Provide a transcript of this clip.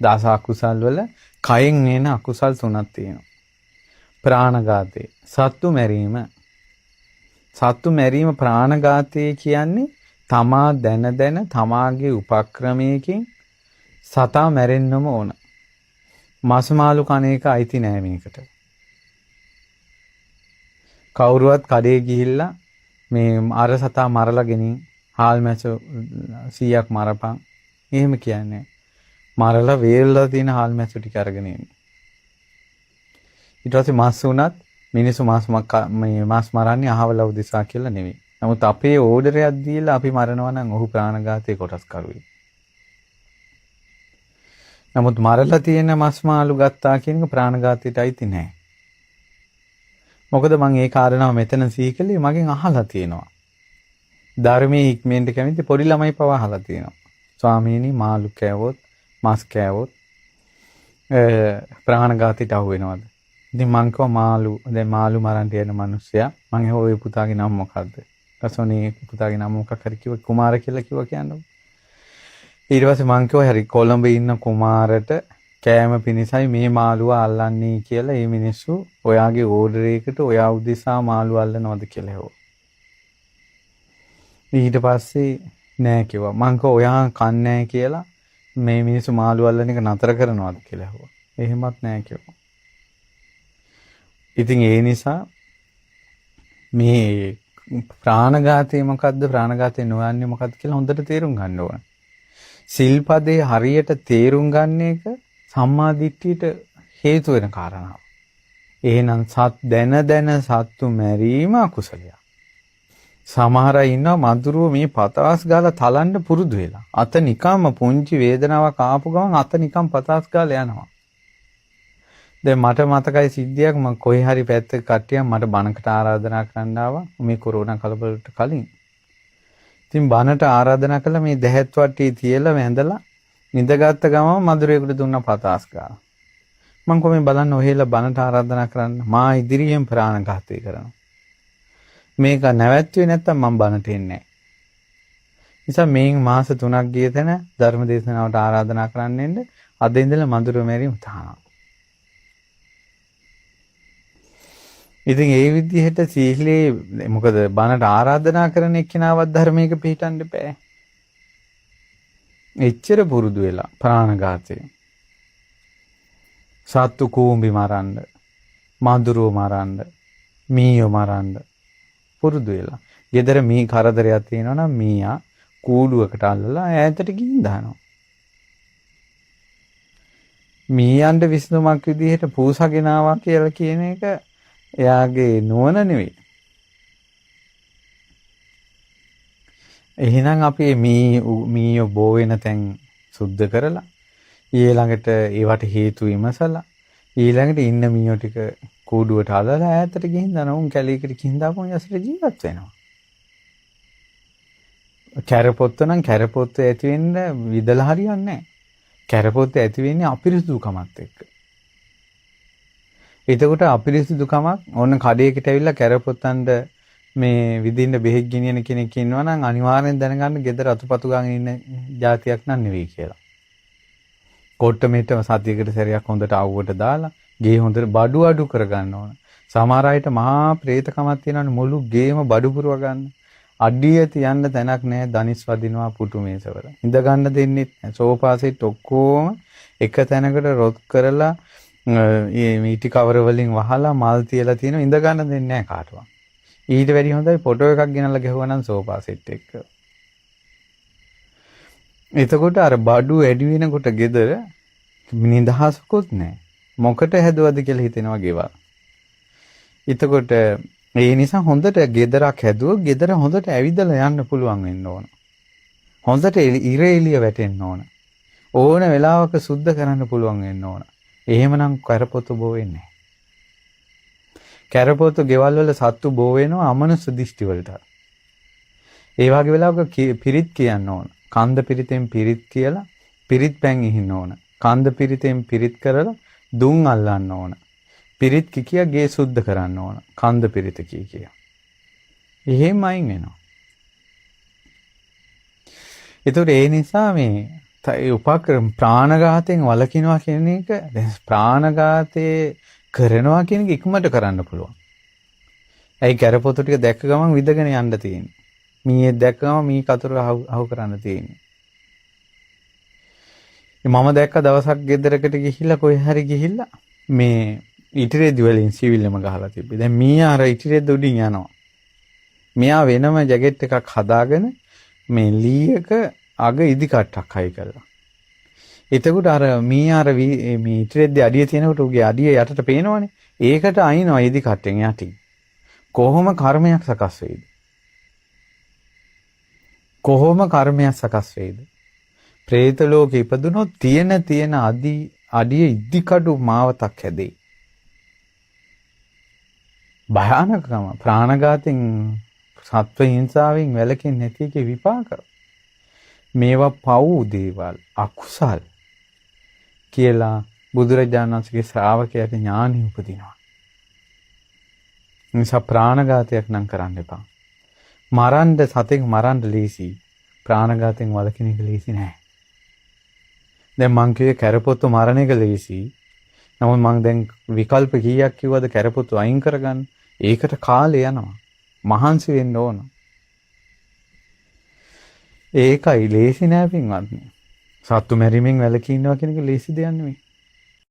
දස අකුසල් වල කයෙන් එන අකුසල් තුනක් තියෙනවා. ප්‍රාණඝාතය, සත්තු මැරීම. සත්තු මැරීම ප්‍රාණඝාතය කියන්නේ තමා දැන දැන තමාගේ උපක්‍රමයකින් සතා මැරෙන්නම ඕන. මස් මාළු කන එක අයිති නෑ මේකට. කවුරුවත් කඩේ ගිහිල්ලා මේ අර සතා මරලා ගෙනින් හාල් මැස 100ක් මරපන් එහෙම කියන්නේ. මරලා වේල්ලා තියෙන හාල් මැසු ටික අරගෙන එන්නේ. ඊට පස්සේ මස් වුණත් මිනිස්සු මස් මේ මස් මරන්නේ අහවල උදෙසා කියලා නෙවෙයි. නමුත් අපේ ඕඩරයක් දීලා අපි මරනවා නම් ඔහු ප්‍රාණඝාතයේ කොටස්කරුවෙක්. නමුත් මරලා තියෙන මස් මාළු ගත්තා කියන එක ප්‍රාණඝාතයට අයිති නෑ. මොකද මං ඒ කාරණාව මෙතන සිහි කළේ මගෙන් අහලා තියෙනවා. ධර්මයේ හික්මෙන්ට කැමති පොඩි ළමයි පවා අහලා තියෙනවා. ස්වාමීනි, මාළු කෑවොත් මස් කෑවොත් ප්‍රාණඝාතයට අහු වෙනවද? ඉතින් මං කිව්වා මාළු, දැන් මාළු මරන්න යන මිනිස්සයා මං ඇහුවා ඔය පුතාගේ නම මොකද්ද? ඊට පුතාගේ නම මොකක් හරි කිව්වා, කුමාර කියලා කිව්වා කියන්නකො. ඊට පස්සේ මං කිව්වා හරි, කොළඹ ඉන්න කුමාරට කෑම පිණිසයි මේ මාළුව අල්ලන්නේ කියලා මේ මිනිස්සු ඔයාගේ ඕඩර් එකට ඔයා උදෙසා මාළු අල්ලනවද කියලා ඇහුවා. ඊට පස්සේ නෑ කිව්වා. මං කිව්වා ඔයා කන්නේ නෑ කියලා මේ මිනිස්සු මාළු අල්ලන එක නතර කරනවද කියලා ඇහුවා. එහෙමත් නෑ කිව්වා. ඉතින් ඒ නිසා මේ ප්‍රාණඝාතය මොකද්ද, ප්‍රාණඝාතය නොවන්නේ මොකද්ද කියලා හොඳට තේරුම් ගන්න ඕන. සිල්පදේ හරියට තේරුම් ගන්න එක සම්මා දිට්ඨියට හේතු වෙන කාරණාව. එහෙනම් සත් දැන දැන සත්තු මැරීම අකුසලයක්. සමහර අය ඉන්නවා මදුරුව මේ පතාස් ගාලා තලන්න පුරුදු වෙලා. අත නිකම්ම පුංචි වේදනාවක් ආපු ගමන් අත නිකම් පතාස් ගාලා යනවා. දැන් මට මතකයි සිද්ධියක්, මම කොහේ හරි පැත්තක කට්ටියක් මට බණකට ආරාධනා කරන්න ආවා මේ කොරෝනා කලබලට කලින්. ඉතින් බණට ආරාධනා කළා, මේ දැහැත් වට්ටිය තියලා වැඳලා නිදගත්ත ගමන් මදුරුවෙකුට දුන්නා පතාස් ගාලා. මං කොහොම බලන්න ඔහෙලා බණට ආරාධනා කරන්න මා ඉදිරියෙන් ප්‍රාණඝාතය කරනවා. මේක නැවැත්තුවේ නැත්තම් මං බණට එන්නේ නැහැ. නිසා මේන් මාස 3ක් ගිය තැන ධර්ම දේශනාවට ආරාධනා කරන්න එන්න, අද ඉඳලා මදුරුව මැරීම තහනම්. ඉතින් ඒ විදිහට සීලේ, මොකද බණට ආරාධනා කරන එක්කෙනාවත් ධර්මයක පිහිටන්න බෑ. එච්චර පුරුදු වෙලා ප්‍රාණඝාතය. සත්තු කූඹි මරන්න, මදුරුව මරන්න, මීයෝ මරන්න පුරුදු වෙලා. ගෙදර මී කරදරයක් තියෙනවා නම් මීයා කූඩුවකට අල්ලලා ඈතට ගිහින් දානවා. මීයන්ට විසඳුමක් විදිහට පූසා ගෙනාවා කියලා කියන එක එයාගේ නුවණ නෙවෙයි. එහෙනම් අපි මී මීයෝ බෝ වෙන තැන් සුද්ධ කරලා, ඊළඟට ඒවට හේතු විමසලා, ඊළඟට ඉන්න මීයෝ ටික කූඩුවට අල්ලලා ඈතට ගිහින් දානවා. උන් කැලේකට ගිහින් දාපුවම යසට ජීවත් වෙනවා. කැරපොත්ත නම් කැරපොත්ත ඇති වෙන්න විදලා හරියන්නේ නැහැ. කැරපොත්ත ඇති වෙන්නේ අපිරිසුදුකමත් එක්ක. එතකොට අපිරිසුදුකමක් ඕන කඩේකට ඇවිල්ලා කැරපොත්තන්ට මේ විදින්න බෙහෙත් ගෙනියන කෙනෙක් ඉන්නවා නම් අනිවාර්යෙන් දැනගන්න ගෙදර අතුපතු ගාගෙන ඉන්න ජාතියක් නම් නෙවෙයි කියලා. කොට්ට මෙට්ට සතියකට සැරයක් හොඳට අවුවට දාලා ගේ හොඳට බඩු අඩු කරගන්න ඕන. සමහර අයට මහා ප්‍රේතකමක් තියෙනවනේ මුළු ගේම බඩු පුරව ගන්න. අඩිය තියන්න තැනක් නැහැ, දනිස් වදිනවා පුටු මේසවල. ඉඳ ගන්න දෙන්නෙත් නැහැ. සෝෆා සෙට් ඔක්කොම එක තැනකට රොත් කරලා මේ ඉටි කවර වලින් වහලා මල් තියලා තියෙනවා, ඉඳ ගන්න දෙන්නේ නැහැ කාටවත්. ඊට වැඩි හොඳයි ෆොටෝ එකක් ගෙනල්ලා ගැහුවා නම් සෝෆා සෙට් එක. එතකොට අර බඩු වැඩි වෙනකොට ගෙදර නිදහසකුත් නැහැ. මොකට හැදුවද කියලා හිතෙනවා ගෙවල්. එතකොට ඒ නිසා හොඳට ගෙදරක් හැදුවොත් ගෙදර හොඳට ඇවිදලා යන්න පුළුවන් වෙන්න ඕන. හොඳට ඉර එළිය වැටෙන්න ඕන. ඕන වෙලාවක සුද්ධ කරන්න පුළුවන් වෙන්න ඕන. එහෙමනම් කැරපොතු බෝ වෙන්නේ නැහැ. කැරපොතු ගෙවල් වල සත්තු බෝ වෙනවා අමනුෂ්‍ය දෘෂ්ටි වලට. ඒ වගේ වෙලාවක පිරිත් කියන්න ඕන. කන්ද පිරිතෙන් පිරිත් කියලා පිරිත් පැන් ඉහින්න ඕන. කන්ද පිරිතෙන් පිරිත් කරලා දුන් අල්ලන්න ඕන. පිරිත් කිකිය ගේ සුද්ධ කරන්න ඕන. කන්ද පිරිත කිය කිය. එහෙම අයින් වෙනවා. ඒතකොට ඒ නිසා මේ ඒ උපක්‍රම ප්‍රාණඝාතයෙන් වළකිනවා කියන එක, දැන් ප්‍රාණඝාතේ කරනවා කියන එක ඉක්මනට කරන්න පුළුවන්. ඇයි කැරපොතු ටික දැක්ක ගමන් විදගෙන යන්න තියෙන්නේ. මීයක් දැක්ක ගමන් මී කතුර අහු කරන්න තියෙන්නේ. මම දැක්ක දවසක් ගෙදරකට ගිහිල්ලා කොහේ හරි ගිහිල්ලා මේ ඉටිරෙදි වලින් සිවිල්ලම ගහලා තිබ්බේ. දැන් මීයා අර ඉටිරෙද්ද උඩින් යනවා. මෙයා වෙනම ජැකට් එකක් හදාගෙන මේ ලීයක අග ඉදි කට්ටක් හයි කරලා. එතකොට අර මීයා අර මේ ඉටිරෙද්දේ අඩිය තියෙනකොට උගේ අඩිය යටට පේනවනේ. ඒකට අයින්නවා ඉදි කට්ටෙන් යටින්. කොහොම කර්මයක් සකස් වෙයිද? කොහොම කර්මයක් සකස් වෙයිද? ප්‍රේත ලෝකෙ ඉපදුනොත් තියෙන තියෙන අඩිය ඉදි කඩු මාවතක් හැදෙයි. භයානකම ප්‍රාණඝාතෙන් සත්ව හිංසාවෙන් වැළකෙන්නේ නැති එකේ විපාක. මේවා පව් දේවල්, අකුසල් කියලා බුදුරජාණන් වහන්සේගේ ශ්‍රාවකයාට ඥානෙ උපදිනවා. නිසා ප්‍රාණඝාතයක් නම් කරන්න එපා. මරන්න සතෙක් මරන්න ලේසි. ප්‍රාණඝාතයෙන් වළකින එක ලේසි නෑ. දැන් මං කිව්වේ කැරපොත්තු මරණ එක ලේසි. නමුත් මං දැන් විකල්ප කීයක් කිව්වද කැරපොත්තු අයින් කරගන්න? ඒකට කාලය යනවා. මහන්සි වෙන්න ඕන. ඒකයි ලේසි නෑ පින්වත්නි. සත්තු මැරීමෙන් වැළකී ඉන්නවා කියන එක ලේසි දෙයක් නෙමෙයි.